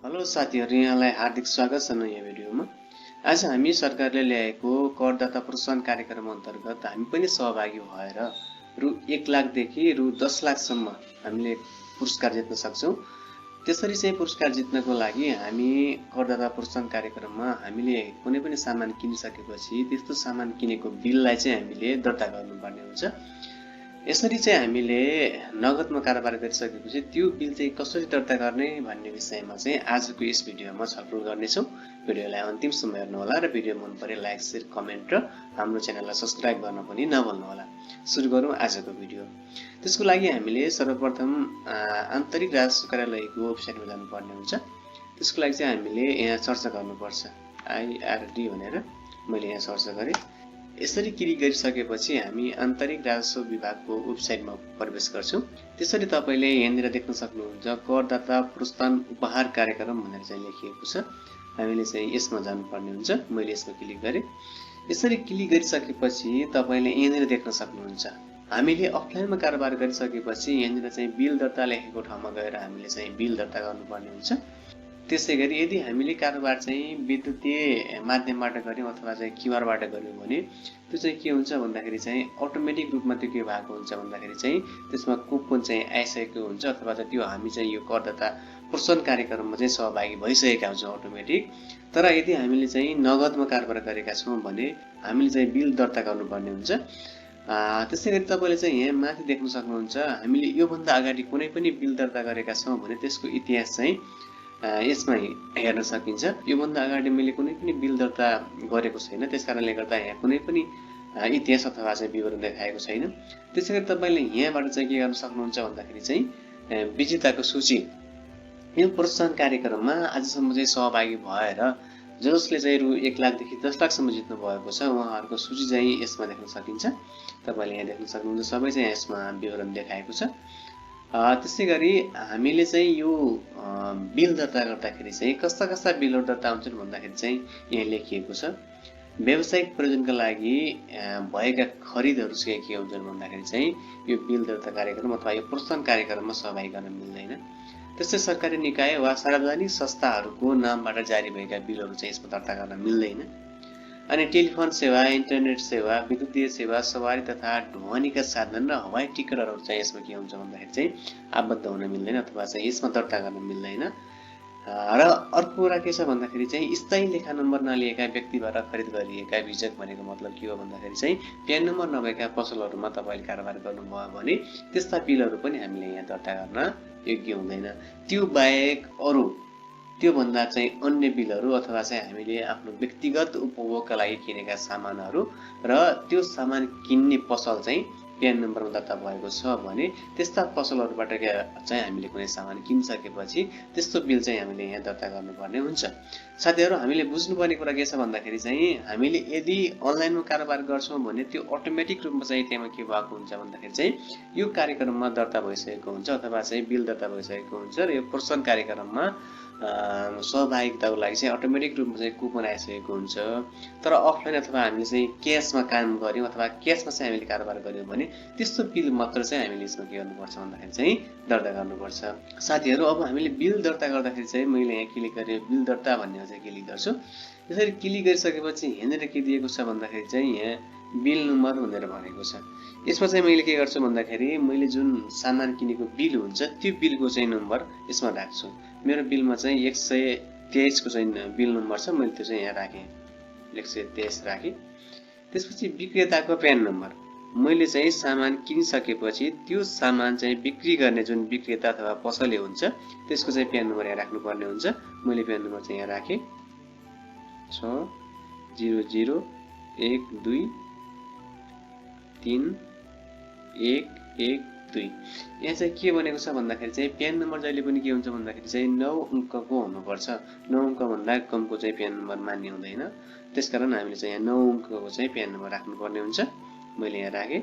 Hello साथीहरु, यहाँलाई हार्दिक स्वागत छ नयाँ भिडियोमा। आज हामी सरकारले ल्याएको करदाता प्रोत्साहन कार्यक्रम अन्तर्गत हामी पनि सहभागी भएर रु 1 लाखदेखि रु 10 लाखसम्म हामीले पुरस्कार जित्न सक्छौं। त्यसरी चाहिँ पुरस्कार जित्नको लागि हामी करदाता प्रोत्साहन कार्यक्रममा हामीले कुनै पनि सामान किनिसकेपछि त्यस्तो सामान किनेको बिललाई चाहिँ हामीले दर्ता गर्नुपर्ने हुन्छ। यसरी चाहिँ हामीले नगदमा कारोबार गरिसकेपछि त्यो बिल चाहिँ कसरी दर्ता गर्ने भन्ने विषयमा चाहिँ आजको यस भिडियोमा छलफल गर्नेछौँ। भिडियोलाई अन्तिमसम्म हेर्नुहोला र भिडियो मन परे लाइक, शेयर, कमेन्ट र हाम्रो च्यानललाई सब्स्क्राइब गर्न पनि नभुल्नुहोला। सुरु गरौँ आजको भिडियो। त्यसको लागि हामीले सर्वप्रथम आन्तरिक राजस्व कार्यालयको वेबसाइटमा जानुपर्ने हुन्छ। त्यसको लागि चाहिँ हामीले यहाँ सर्च गर्नुपर्छ IRD भनेर। मैले यहाँ सर्च गरेँ। यसरी क्लिक गरिसकेपछि हामी आन्तरिक राजस्व विभागको वेबसाइटमा प्रवेश गर्छौं। त्यसरी तपाईले यहाँनिर देख्न सक्नुहुन्छ करदाता प्रोत्साहन उपहार कार्यक्रम भनेर चाहिँ लेखिएको छ। हामीले चाहिँ यसमा जानुपर्ने हुन्छ। मैले यसमा क्लिक गरे। यसरी क्लिक गरिसकेपछि तपाईले यहाँनिर देख्न सक्नुहुन्छ हामीले अफलाइनमा कारोबार गरिसकेपछि यहाँनिर चाहिँ बिल दर्ता लेखेको ठाउँमा गएर हामीले चाहिँ बिल दर्ता गर्नुपर्ने हुन्छ। त्यसैगरी यदि हामीले कारोबार चाहिँ विद्युतीय माध्यमबाट गर्यौं अथवा चाहिँ क्यूआरबाट गर्यौं भने त्यो चाहिँ के हुन्छ भन्दाखेरि चाहिँ अटोमेटिक रूपमा त्यो के भएको हुन्छ भन्दाखेरि चाहिँ त्यसमा कुपन चाहिँ आइसकेको हुन्छ अथवा चाहिँ त्यो हामी चाहिँ यो करदाता प्रोत्साहन कार्यक्रममा चाहिँ सहभागी भइसकेका हुन्छौं अटोमेटिक। तर यदि हामीले चाहिँ नगदमा कारोबार गरेका छौं भने हामीले चाहिँ बिल दर्ता गर्नुपर्ने हुन्छ। त्यसैगरी तपाईले चाहिँ यहाँ माथि देख्न सक्नुहुन्छ हामीले यो भन्दा अगाडि कुनै पनि बिल दर्ता गरेका छौं भने त्यसको इतिहास चाहिँ यसमा हेर्न सकिन्छ। यो भन्दा अगाडि मैले कुनै पनि बिल दर्ता गरेको छैन, त्यसकारणले गर्दा यहाँ कुनै पनि इतिहास अथवा चाहिँ विवरण देखाएको छैन। त्यसैगरी तपाईले यहाँबाट चाहिँ के गर्न सक्नुहुन्छ भन्दाखेरि चाहिँ विजेताको सूची, यो प्रोत्साहन कार्यक्रममा आजसम्म चाहिँ सहभागी भएर जसले चाहिँ रु 1 लाखदेखि 10 लाखसम्म जित्नु भएको छ उहाँहरूको सूची चाहिँ यसमा देख्न सकिन्छ। तपाईले यहाँ देख्न सक्नुहुन्छ सबै चाहिँ यसमा विवरण देखाएको छ। त्यसैगरी हामीले चाहिँ यो बिल दर्ता गर्दाखेरि चाहिँ कस्ता कस्ता बिलहरु दर्ता हुन्छन् भन्दाखेरि चाहिँ यहाँ लेखिएको छ। व्यावसायिक प्रयोजनका लागि भएका खरिदहरु चाहिँ के हुन्छन् भन्दाखेरि चाहिँ यो बिल दर्ता कार्यक्रम अथवा यो प्रोत्साहन कार्यक्रममा सहभागी गर्न मिल्दैन। त्यस्तै सरकारी निकाय वा सार्वजनिक संस्थाहरूको नामबाट जारी भएका बिलहरु चाहिँ यसमा दर्ता गर्न मिल्दैन। अनि टेलिफोन सेवा, इन्टरनेट सेवा, विद्युतीय सेवा, सवारी तथा ढुवानीका साधन र हवाई टिकटहरु चाहिँ यसमा के हुन्छ भन्दाखेरि चाहिँ आबद्ध हुन मिल्दैन अथवा चाहिँ यसमा दर्ता गर्न मिल्दैन। र अर्को कुरा के छ भन्दाखेरि चाहिँ स्थायी लेखा नम्बर नलिएका व्यक्तिबाट खरिद गरिएका बिजक भनेको मतलब के हो भन्दाखेरि चाहिँ प्यान नम्बर नभएका पसलहरुमा तपाईले कारोबार गर्नुभयो भने त्यस्ता बिलहरु पनि हामीले यहाँ दर्ता गर्न योग्य हुँदैन। त्यो बाहेक अरु त्यो भन्दा चाहिँ अन्य बिलहरु अथवा चाहिँ हामीले आफ्नो व्यक्तिगत उपभोगका लागि किनेका सामानहरु र त्यो सामान किन्ने पसल चाहिँ प्यान नम्बरमा दर्ता भएको छ भने त्यस्ता पसलहरुबाट चाहिँ हामीले कुनै सामान किनिसकेपछि त्यस्तो बिल चाहिँ हामीले यहाँ दर्ता गर्नुपर्ने हुन्छ। साथीहरु, हामीले बुझ्नुपर्ने कुरा के छ भन्दाखेरि चाहिँ हामीले यदि अनलाइनमा कारोबार गर्छौं भने त्यो अटोमेटिक रूपमा चाहिँ त्यहाँ के भएको हुन्छ भन्दाखेरि चाहिँ यो कार्यक्रममा दर्ता भइसकेको हुन्छ अथवा चाहिँ बिल दर्ता भइसकेको हुन्छ र यो प्रोत्साहन कार्यक्रममा सहभागिताको लागि चाहिँ अटोमेटिक रूपमा चाहिँ कुपन आइसकेको हुन्छ। तर अफलाइन अथवा हामीले चाहिँ क्याशमा काम गर्यौं अथवा क्याशमा चाहिँ हामीले कारोबार गर्यौं भने त्यस्तो बिल मात्र चाहिँ हामीले यसमा के गर्नुपर्छ भन्दाखेरि चाहिँ दर्ता गर्नुपर्छ। साथीहरु, अब हामीले बिल दर्ता गर्दाखेरि चाहिँ मैले यहाँ क्लिक गरे बिल दर्ता भन्नेमा चाहिँ क्लिक गर्छु। यसरी क्लिक गरिसकेपछि यहाँनिर के दिएको छ भन्दाखेरि चाहिँ यहाँ बिल नम्बर भनेर भनेको छ। यसमा चाहिँ मैले के गर्छु भन्दाखेरि मैले जुन सामान किनेको बिल हुन्छ त्यो बिलको चाहिँ नम्बर यसमा राख्छु। मेरो बिलमा चाहिँ 123 को चाहिँ बिल नम्बर छ, मैले त्यो चाहिँ यहाँ राखे, 123 राखे। त्यसपछि विक्रेताको प्यान नम्बर, मैले चाहिँ सामान किनिसकेपछि त्यो सामान चाहिँ बिक्री गर्ने जुन विक्रेता अथवा पसले हुन्छ त्यसको चाहिँ प्यान नम्बर यहाँ राख्नुपर्ने हुन्छ। मैले प्यान नम्बर चाहिँ यहाँ राखे 6001231112। यहाँ चाहिँ के भनेको छ भन्दाखेरि चाहिँ प्यान नम्बर जहिले पनि के हुन्छ भन्दाखेरि चाहिँ 9 अंकको हुनुपर्छ। 9 अंक भन्दा कमको चाहिँ प्यान नम्बर मान्य हुँदैन। त्यसकारण हामीले चाहिँ यहाँ 9 अंकको चाहिँ प्यान नम्बर राख्नुपर्ने हुन्छ। मैले यहाँ राखे।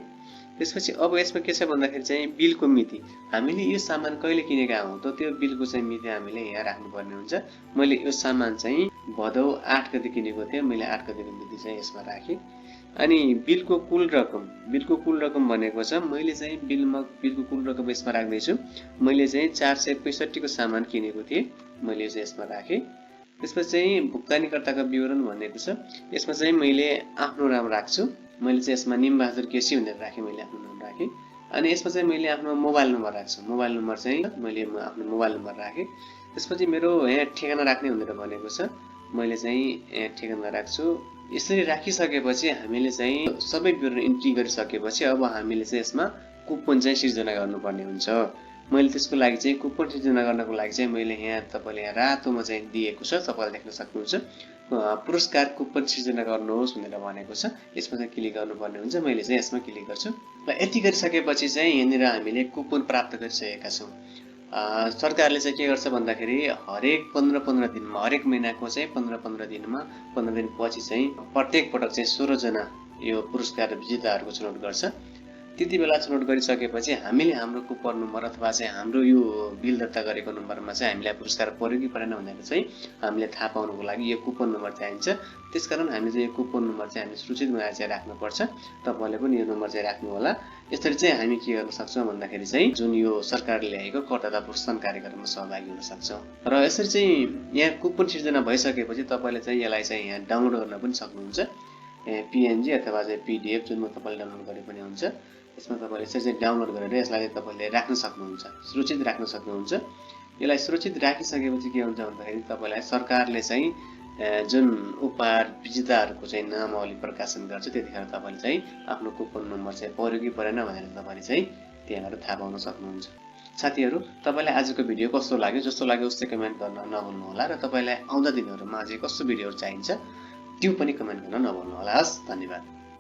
त्यसपछि अब यसमा के छ भन्दाखेरि चाहिँ बिलको मिति, हामीले यो सामान कहिले किनेका हौं त त्यो बिलको चाहिँ मिति हामीले यहाँ राख्नुपर्ने हुन्छ। मैले यो सामान चाहिँ भदौ 8 गते किनेको थिएँ, मैले 8 गतेको मिति चाहिँ यसमा राखे। अनि बिलको कुल रकम भनेको छ मैले चाहिँ बिलको कुल रकम यसमा राख्दैछु। मैले चाहिँ 465 को सामान किनेको थिएँ, मैले चाहिँ यसमा राखेँ। त्यसपछि चाहिँ भुक्तानीकर्ताको विवरण भनेको छ, यसमा चाहिँ मैले आफ्नो नाम राख्छु। मैले चाहिँ यसमा निमबहादुर केसी भनेर राखेँ, मैले आफ्नो नाम राखेँ। अनि यसमा चाहिँ मैले आफ्नो मोबाइल नम्बर राख्छु। मोबाइल नम्बर चाहिँ मैले आफ्नो मोबाइल नम्बर राखेँ। त्यसपछि मेरो यहाँ ठेगाना राख्ने भनेर भनेको छ, मैले चाहिँ यहाँ ठेगाना राख्छु। यसरी राखिसकेपछि हामीले चाहिँ सबै विवरण इन्ट्री गरिसकेपछि अब हामीले चाहिँ यसमा कुपन चाहिँ सिर्जना गर्नुपर्ने हुन्छ। मैले त्यसको लागि चाहिँ कुपन सिर्जना गर्नको लागि चाहिँ मैले यहाँ तपाईँले यहाँ रातोमा चाहिँ दिएको छ, तपाईँले देख्न सक्नुहुन्छ। पुरस्कार कुपन सिर्जना गर्नुहोस् भनेर भनेको छ, यसमा चाहिँ क्लिक गर्नुपर्ने हुन्छ। मैले चाहिँ यसमा क्लिक गर्छु र यति गरिसकेपछि चाहिँ यहाँनिर हामीले कुपन प्राप्त गरिसकेका छौँ। सरकारले चाहिँ के गर्छ भन्दाखेरि हरेक 15 दिनमा, हरेक महिनाको चाहिँ 15 दिनमा, 15 दिनपछि चाहिँ प्रत्येक पटक चाहिँ 16 जना यो पुरस्कार विजेताहरूको छनौट गर्छ। त्यति बेला छनौट गरिसकेपछि हामीले हाम्रो कुपन नम्बर अथवा चाहिँ हाम्रो यो बिल दर्ता गरेको नम्बरमा चाहिँ हामीलाई पुरस्कार पर्यो कि परेन भनेर चाहिँ हामीले थाहा पाउनुको लागि यो कुपन नम्बर चाहिन्छ। त्यसकारण हामीले चाहिँ यो कुपन नम्बर चाहिँ हामीले सुरक्षित बनाएर चाहिँ राख्नुपर्छ। तपाईँले पनि यो नम्बर चाहिँ राख्नु होला। यसरी चाहिँ हामी के गर्न सक्छौँ भन्दाखेरि चाहिँ जुन यो सरकारले ल्याएको करदाता प्रोत्साहन कार्यक्रममा सहभागी हुन सक्छौँ। र यसरी चाहिँ यहाँ कुपन सिर्जना भइसकेपछि तपाईँले चाहिँ यसलाई चाहिँ यहाँ डाउनलोड गर्न पनि सक्नुहुन्छ। PNG अथवा चाहिँ PDF जुनमा तपाईँले डाउनलोड गरे पनि हुन्छ। यसमा तपाईँले यसरी चाहिँ डाउनलोड गरेर यसलाई तपाईँले राख्न सक्नुहुन्छ, सुरक्षित राख्न सक्नुहुन्छ। यसलाई सुरक्षित राखिसकेपछि के हुन्छ भन्दाखेरि तपाईँलाई सरकारले चाहिँ जुन उपहार विजेताहरूको चाहिँ नामावली प्रकाशन गर्छ, त्यतिखेर तपाईँले चाहिँ आफ्नो कुपन नम्बर चाहिँ पर्यो कि परेन भनेर तपाईँले चाहिँ त्यहाँबाट थाहा पाउन सक्नुहुन्छ। साथीहरू, तपाईँलाई आजको भिडियो कस्तो लाग्यो? जस्तो लाग्यो उस्तै कमेन्ट गर्न नभुल्नुहोला र तपाईँलाई आउँदा दिनहरूमा अझै कस्तो भिडियोहरू चाहिन्छ त्यो पनि कमेन्ट गर्न नभुल्नुहोला। हस्, धन्यवाद।